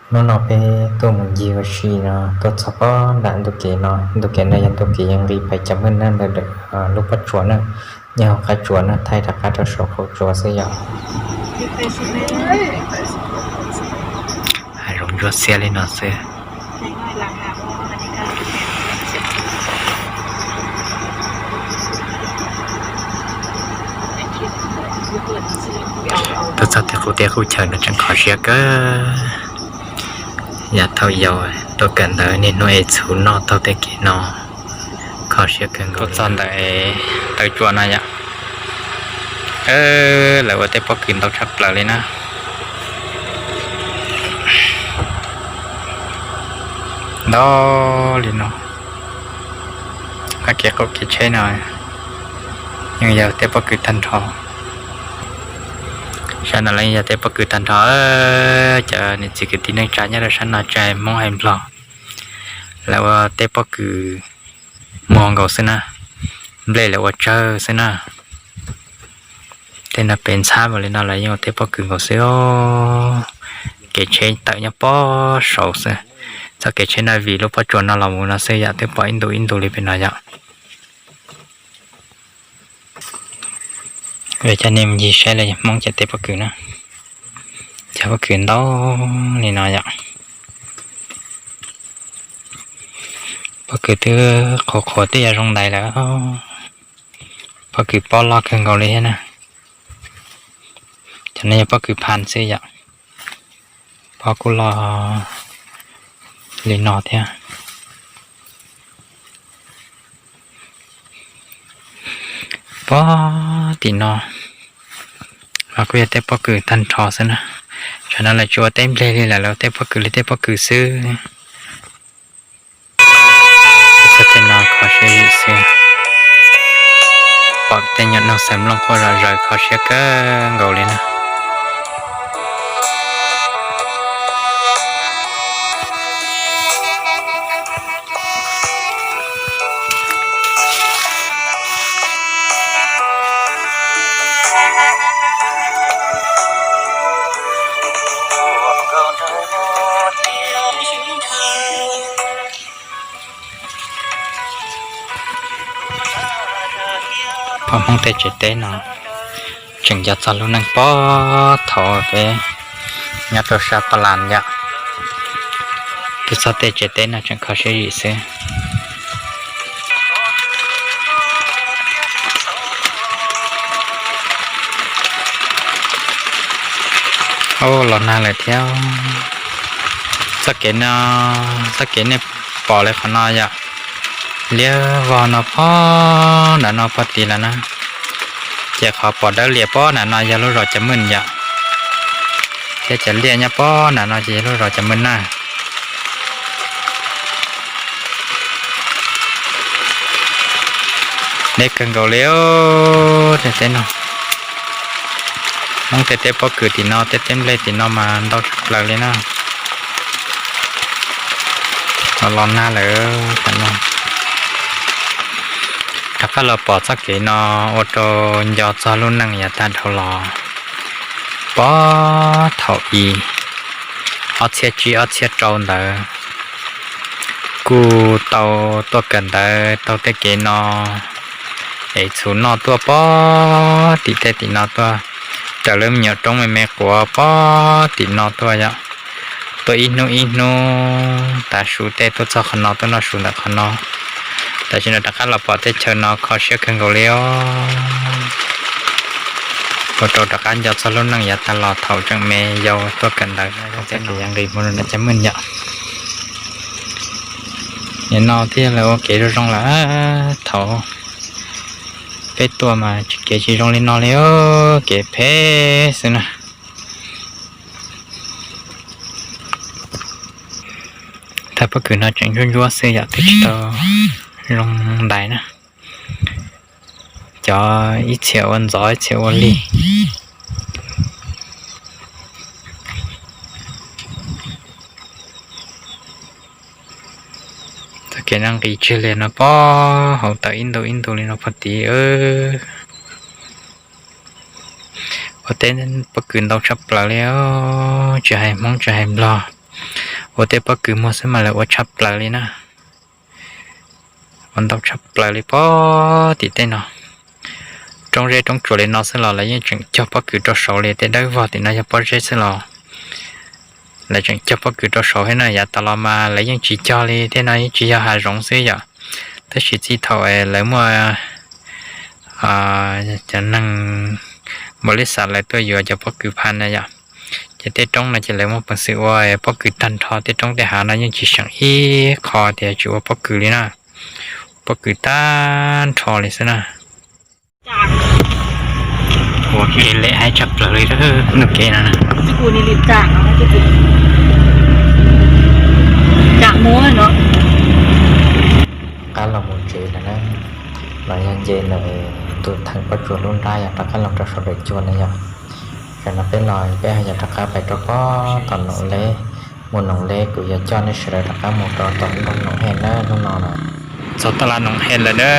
Hnub no peb tuaj mus ncig ua si no tuaj txog pob nram ntu kev no, ntu kev no yog ntu kev yuav nqis pais Cam Meej na, ntawm lub pob tsuas na, nyob hauv qab tsuas na, thaij rov qab rau saum qaum tsuas xwb yom. Hav zoov ntsuab xiab li no xwb. Tuaj txog tej qub teb qub chaw no tseem kho siab kawg. Yam thaum yau tuaj kawm ntawv niaj hnub ev txhuv noj taug tej kev no, kho siab kawg nkaus. Tuaj txog ntawm taw tsua no yom, lawv ua tej pob kws ntau tshaj plaws li na. Ntau li no, qab kev qaum kev tsheb no yeej yog tej pob kws tag nrho. Sab no los yeej yog tej pob kws tag nrho. Cov niam txiv kwv tij neej tsa nyob rau sab no tsis hais Hmoob hais Nplog, lawv ua tej pob kws muag nkaus xwb na, nplej lawv ua tsawg xwb na. Tej no pem ntxhab npaum li no los yeej ua tej pob kws nkaus xwb. Kev tsheb tawm nyob pob saud xwb. Txoj kev tsheb no vim lub pob tsuas no los mus no xwb yom, twb pom ib ntu ib ntu li pem no yom. Coj nej mus ncig saib los yog Hmoob cov tej pob kws na. Cov pob kws ntau li no yom. Pob kws twb qhuav qhuav twb yuav zoo ntais lawm. Pob kws pob loj kawg nkaus li thiab na. Cov no yog pob kws phan xwb yom. Pob kuj loj li no thiab. Pob tim no los kuj yog tej pob kws tag nrho xwb na. Tsam no lawv tsis ua teb nplej li lawm, lawv ua tej pob kws li tej pob kws xwb. Txog tej no kho siab zim xwb. Pom tej nyuam noog xaws nplooj quaj zom zaws kho siab kawg nkaus li na. Pom Hmoob tej tsev teb no tseem nco txog lub neej puag thaum peb nyob rau sab Pas Las yom. Twb txog tej tsev teb no tseem kho siab zim xwb. Ub, los nag lawm thiab. Txoj kev no, txoj kev nej pom li qhov no yom, liab vog no pob nram no pob tid lawm na. Ces qhov pom dawb lias pob nram no yog lub zos Cam Meej yom, thiab cov liaj nyob pob nram no ces yog lub zos Cam Meej na. Deb kawg nkaus li tej teb no. Hmoob tej teb pob kws tim no, tej teb nplej tim no mas ntau tshaj plaws li na. Los los nag lawm tam no. Rov qab los pom txoj kev no ua rau nco txog lub neej yav tag dhau los. Puag thaum i ob txhiab tsib ob txhiab rau ntawd kuj tau tuaj kawm ntawv taug tej kev no, ev txhuv noj tuaj pob tim tej tim no tuaj, raws lub me nyuam roob me me quav pob tim no tuaj yom. Tuaj ib hnub ib hnub tav su tej tuaj txog qhov no tuaj noj su ntawm qhov no. Tam sim no rov qab los pom tej chaw no kho siab kawg nkaus li os. Ua rau rov qab nco txog lub neej yav tag los thaum tseem me yau tuaj kawm ntawv. Txoj kev yuav nqis mus rau nram Cam Meej yom. Nim no thiaj li ua kev zoo zoo lawm, thaum peb tuaj mas kev tsis zoo li no li, kev phem xwb na. Thawj pob kws no tseem ntsuab ntsuab xwb yom, twb tsis tau zoo ntais na. Cov ib txhia ua ntxov ib txhia ua lig. Txoj kev no nqis tsig li no pob hauv tawm ib ntu ib ntu li no pob tid. Ua teb pob kws ntau tshaj plaws li, tsis hais Hmoob tsis hais Nplog, Ua tej pob kws muag xwb mas lawv ua tshaj plaws li na. Ua ntau tshaj plaws li pob tim tej no. Roob zeb roob tsuas li no xwb los lawv yeej tseem cog pob kws rau saud li. Tej dawb vog tim no yog pob zeb xwb los lawv tseem cog pob kws rau saud thiab na. Yav tas los mas lawv yeej tsis cog li, tej no yeej tsis yog hav zoov xwb yom. Tab sis txij thaum lawv muaj cov neeg npaum li xav lawv tuaj yuav cov pob kws pha na yom, ces tej roob no ces lawv muaj peev xwm ua pob kws tag nrho. Tej roob tej hav no yeej tsis seem ib qho tias tsis ua pob kws li na. Pob kws tag nrho li xwb na. Ua kev lem haib tshaj plaws li, nuj kev no. Qab los mus tsev lawm na, los yog nce ntawm ntu theem pob tsuas lub nrab yog rov qab los rau saum daim cua na yom. Tam no peb los peb ho yog rov qab pais rau pob tom Noom Leb. Mus Noom Leb kuv yuav coj nej sawv daws rov qab mus rau tom nroog Noom Hej na hnub no na. Txog taj laj Noom Hej lawm na.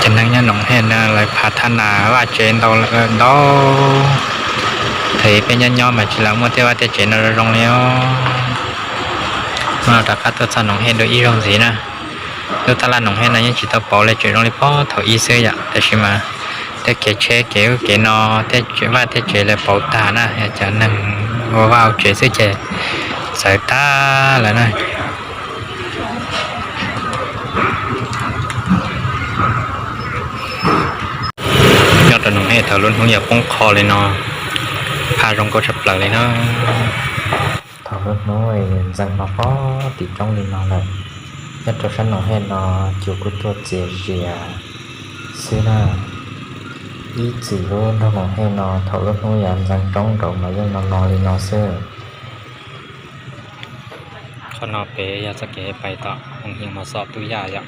Cov neeg nyob Noom Hej no lawv phav thaj nas vaj tsev ntau ntau. Thaum peb nyob nyob mas tsis lam muaj tej vaj tej tsev no zoo zoo li os. Hnub no rov qab tuaj txog Noom Hej dua ib zaug ntxiv na. Lub taj laj Noom Hej no yeej tsis tau pauv li, tseem zoo li pob thaum ub xwb yom, tab sis mas tej kev tsheb kev ub kev no, tej vaj tej tsev lawv pauv tag na, cov neeg ua vaj ua tsev xwb ces txawv tag lawm na. Nyob rau Noom Hej thaum lub hnub yog poob qho li no, pha zoo nkauj tshaj plaws li na. Thaum lub hnub ntxeev hlo pob tim roob li no lawm, nyob rau sab Noom Hej no cua kuj tuaj txias zias xwb na. Ib txwm lub nroog Noom Hej no thaum lub hnub yav ntxeev roob nraud mas yeej no no li no xwb. Qhov no pem yog txoj kev pais tom Hoos Hias Mos Xom Tub Yaj yom.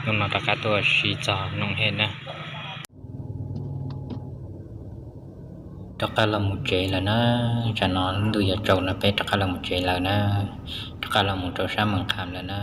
Hnub no rov qab tuaj ua si txog Noom Hej na. Rov qab los mus tsev lawm na, tsam no ntuj yuav tsaus no peb rov qab los mus tsev lawm na, rov qab los mus rau sab Mees Kham lawm na.